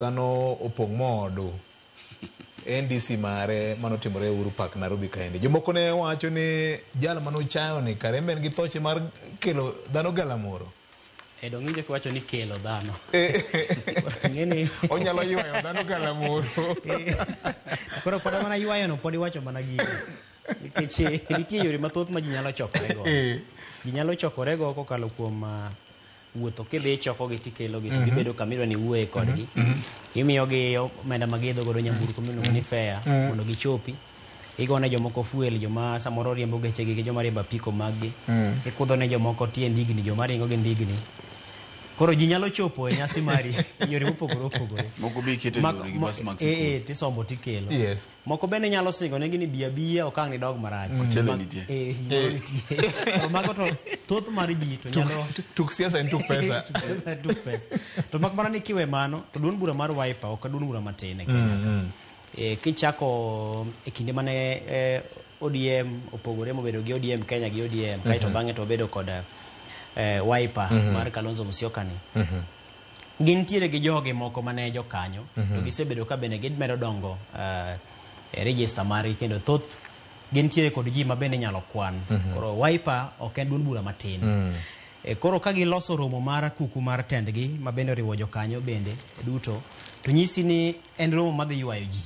Dhano opong' moodo NDC mare manotimore e Uhuru Park Nairobi kaendi. Jomoko ne wacho ni jal manochayo ni kare en be en gi thoche mar kelo dhano galamoro. E dong' iwinjo kiwacho ni kelo dhano. Ing'eni Onyalo ywayo dhano galamoro. Koro pod mana ywayo no pod iwacho mana gino. Nikech nitie yore mathoth ma ji nyalo chokorego. Ji nyalo chokorego kokalo kuom wuotho kidhi ichokogi tikelogi to gibedo kama idwa ni iwuoye kodgi. Imiyogi omenda ma giidho godo nyamburko miluongo ni fare mondo gichopi. Igone jomoko fuel, joma samoro riembo gechegi gi joma riembo apiko maggi. Ikudho ne jomoko tie ndigni, joma ringo gi ndigni. Koro ji nyalo chopo e nyasi mari e yore mopogore opogore. Moko be iketo e lori gi bas mag sikul. Tisombo tikelo. Yes. Moko bende nyalo singo negi ni bi abiya ok ang' nidog marach. Mchele nitie. Gimoro nitie. To mago to thoth mar ji to nyalo Tuk siasa en tuk pesa. tuk pesa. To mak mana ni kiwe mano to duond bura mar Wiper ok duond bura matin e Kenya ka. Kichako e kinde mane ODM opogore mobedo gi ODM Kenya gi ODM kaeto bang'e to obedo kod Wiper mar Kalonzo Musyoka ni. Gintiere gi jogi moko mane jokanyo to gisebedo ka bende gimedo dongo e register margi kendo thoth gintiere kod ji ma bende inyalo kwan. Koro Wiper ok en duond bura matin. Koro ka giloso romo mar kuku mar tendgi ma bende oriwo jokanyo bende duto to nyisi ni en romo madhi ywayo ji.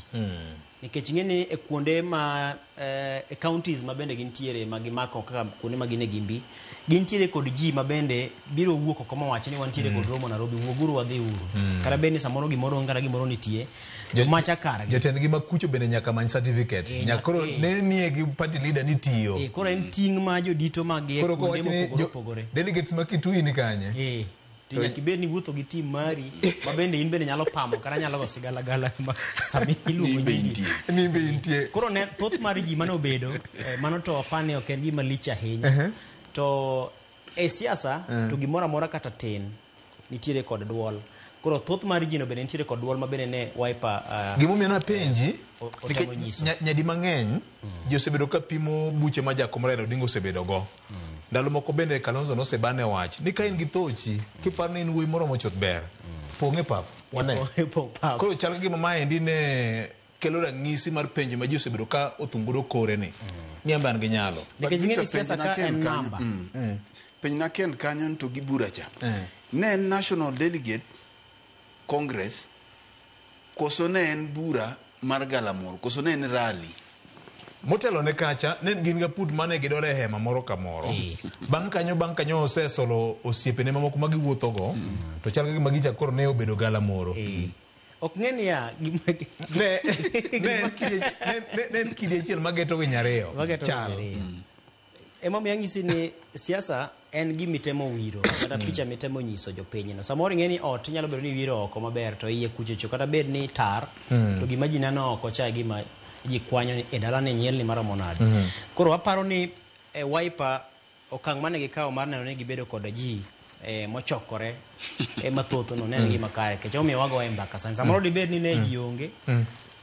Nikech ing'e ni e kuonde ma e counties ma bende gintiere ma gimako kaka kuonde ma gin e gimbi, gintiere kod ji ma bende biro wuok oko mawacho ni wantiere kod romo Nairobi, wuoguru wadhi uru. Kata bed ni samoro gimoro onge kata gimoro nitie, to macha kargi. Jotendgi ma kucho bende nyaka many certificate. Nyaka koro ne nie gi party leader ni tiyo. Koro en ting' ma jodito mag gi e Koro kuonde kowach ni mopogore opogore. delegates ma Kitui ni kanye? To nyaka ibed ni iwuotho gi team mari ma bende in bende nyalo pamo kata nyalo go sigalagala ma sami iluongo Nimbe nyingi. intie. Nimbe intie. Koro ne thoth mar ji mane obedo, mano to apani ok en gima lich ahinya. To e siasa to gimoro amora kata tin nitiere kod duol. Koro thoth mar ji no bende nitiere kod duol ma bende ne Wiper Gimomiyo napenji, otemo nikech nyiso. nyadi mang'eny ji osebedo ka pimo buche ma Jakom Raila Odinga osebedo go. Ndalo moko bende Kalonzo nosebane wach ni ka in gi thochi, kiparo ni in wuoyi moromo chuth ber, pong' e pap, wane. Pong' pap. Koro chal ka gima maendi ne kelo ranyisi mar penjo ma ji osebedo ka othung' godo kore ni. Ni an be an gi nyalo. Nikech ing'e ni siasa Penj na ka Ken en kanyo. namba. Penj na Ken kanyo to gi bura cha. Ne en National Delegate Congress koso ne en bura mar galamoro koso ne en rally? Motelo ne kacha ne gin ga put mane gidore e hema moro ka moro. Bang' kanyo, bang' kanyo osesolo osiepene mamoko ma giwuothogo, to chal ka gima gicha koro ne obedo galamoro. Ok ng'e niya, gima Ne, ne en kidi, ne, ne, ne en kidi achiel mageto winy ariyo. Mageto winy Chal. ariyo. Emomiyo anyisi ni siasa en gima itemo wiro kata picha mitemo nyiso jopinyno. Samoro ing'e ni ot inyalo bedo ni iwiro oko maber to iye kuchocho kata bed ni tar to gima ji neno oko cha e gima ji kwanyo ni e dalani nyielni maromo nade. Koro aparo ni Wiper okang' mane gikawo mar neno ni gibedo kod ji mochokore mathoth no ne en gima kare nikech omiyo wagoye mbaka sani. Samoro dibed ni ne ji onge,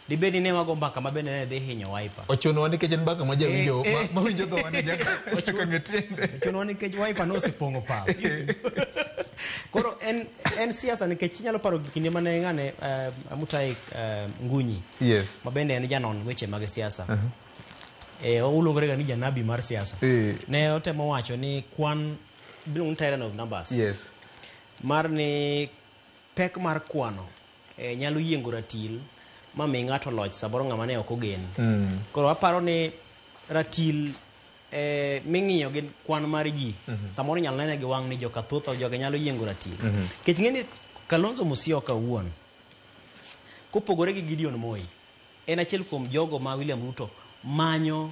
dibed ni ne wago mbaka ma bende ne dhi hinyo Wiper. Ochunowa nikech en mbaka ma jawinjo, ma winjo dhowa ni nyaka ng'e tiende. Ochunowa nikech Wiper nosepong'o pap. Koro en siasa nikech inyalo paro kinde mane ng'ane Mutahi Ngunyi. Ma bende en janon weche mag siasa. Oluongore ga ni janabi mar siasa. Ne otemo wacho ni kwan iluongo ni tyranny of numbers. Mar ni pek mar kwano nyalo yiengo ratil ma mi ng'ato loch samoro ng'ama ne ok ogen. Koro aparo ni ratil ming'iyo gi kwan mar ji, samoro inyalo nene gi wang' ni joka thoth jogi nyalo yiengo ratil. Nikech ing'e ni Kalonzo Musyoka owuon kopogore gi Gideon Moi en achiel kuom jogo ma William Ruto manyo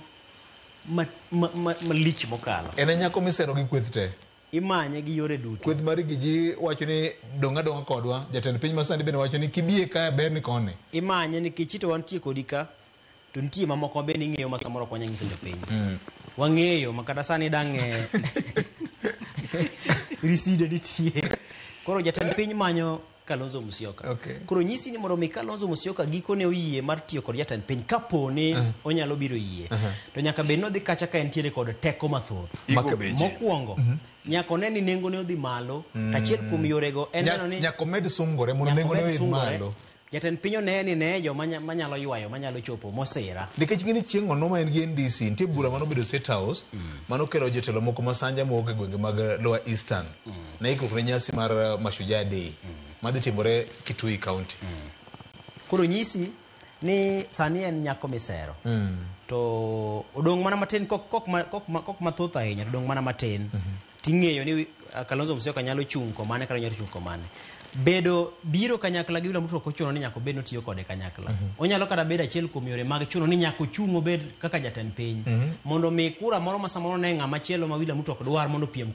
malich mokalo. En e nyako misero gi kweth te. Imanye gi yore duto. Kweth mar Rigiji wacho ni dong' adong'a kodwa. Jatend piny masani bende wacho ni kibie ka ber ni koni. Imanye nikech ito wantie kodi ka to nitie mamoko ma bende ing'eyo ma samoro ok wanyal nyiso jopiny. Wang'eyo ma kata sani dang' riside nitie. Koro jatend piny manyo Kalonzo Musyoka. Koro nyisi ni mondo mi Kalonzo Musyoka gikone oyie mar tiyo kod jatend piny kapo ni onyalo biro yie. To nyaka bed ni odhi kacha ka entiere kod teko mathoth. Igo beche. Mokwongo, nyaka one ni nengone odhi malo. To achiel kuom yorego en neno ni Nyaka omed sungore mondo Nyaka nengone omed oidh sungore. malo. Jatend piny one ni ne joma manyalo ywayo, manyalo chopo mosira. Nikech ng'eni chieng' ono ma en gi NDC, nitie bura manobedo State House, manokelo jotelo moko masanja mowuok e gwenge mag Lower Eastern. Ne ikruok ne nyasi mar Mashujaa Day, madhi timore Kitui County. Koro nyisi ni sani en nyako misero. To odong' mana matin kok mathoth ahinya, to odong' mana matin. Ting'eyo ni Kalonzo Musyoka nyalo chung' komane kata nyalo chung' komane. Bedo biro kanyakla gi William Ruto ok ochuno ni nyaka obed notiyo kode kanyakla. Onyalo kata bedo achiel kuom yore mag chuno ni nyaka ochung' obed kaka jatend piny. Mondo mi kura moro ma samoro ne ng'ama chielo ma William Ruto ok dwar mondo opiem.